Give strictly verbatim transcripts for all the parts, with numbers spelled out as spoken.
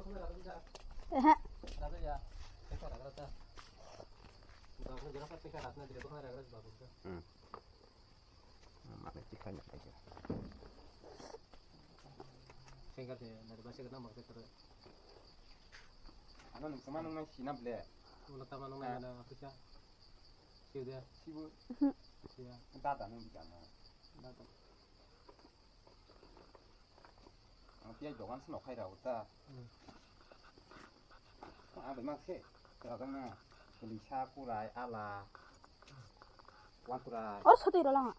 Ehe. Hmm. Ano nung sama nung nai sinap le. Ulo tama nung nai mana Afrika. Siu dia. Sibu. Sia. Dada nung di kana. Dada. Ang piyai dogan seno khai rao ta. Hmm. Ang bai mak se. Dogan na. Kelisa kurai ala. Wan kurai. Or sotwi rw lang.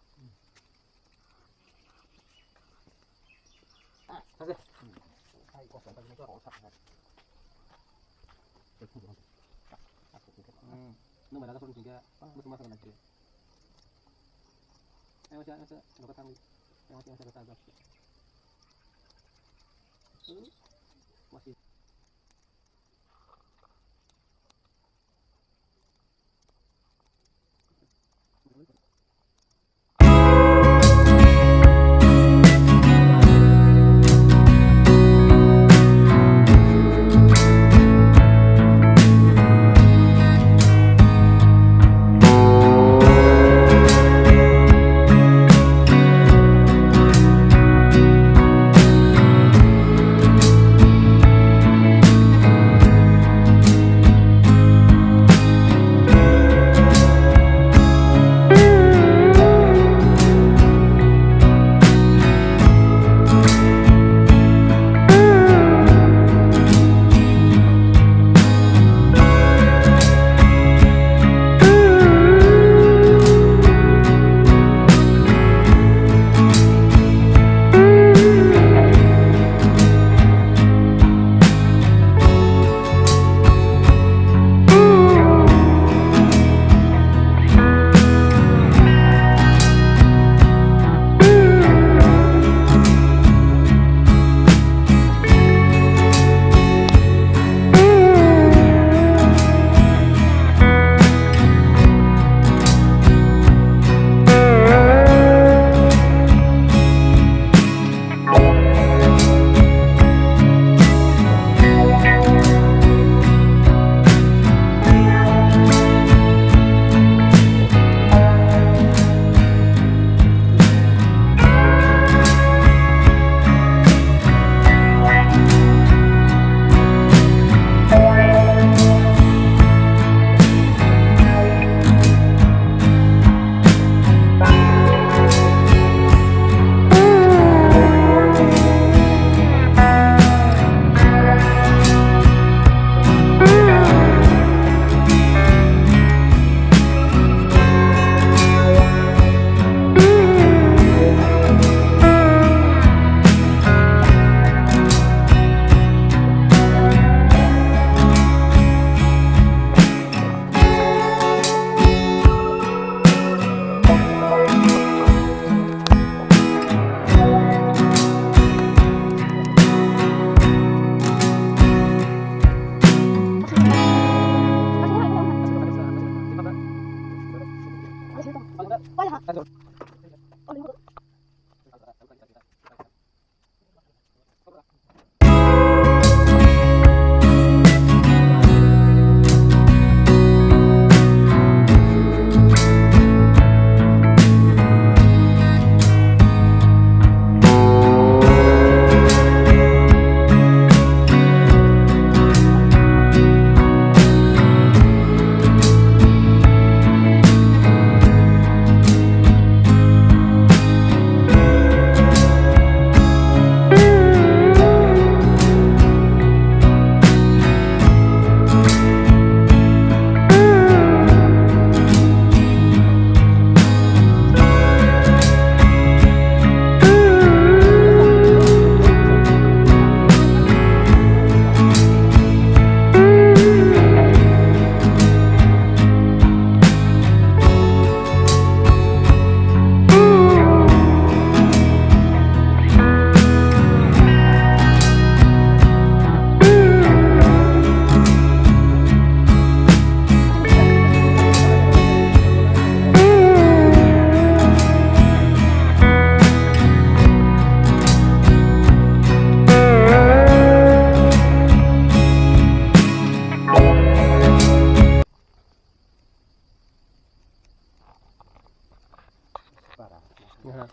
Ha.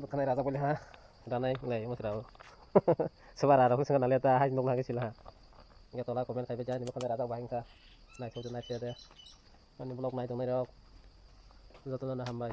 Bwkhanai rajak bole ha. Ranai lai mo sira. Soba rara khusung na leta hai nok lagi sila ha. Ge tola comment khai be jani bwkhanai rajak bahai kha. Nai thok nai de. Ani vlog nai tongnai rok. Joto no hambai.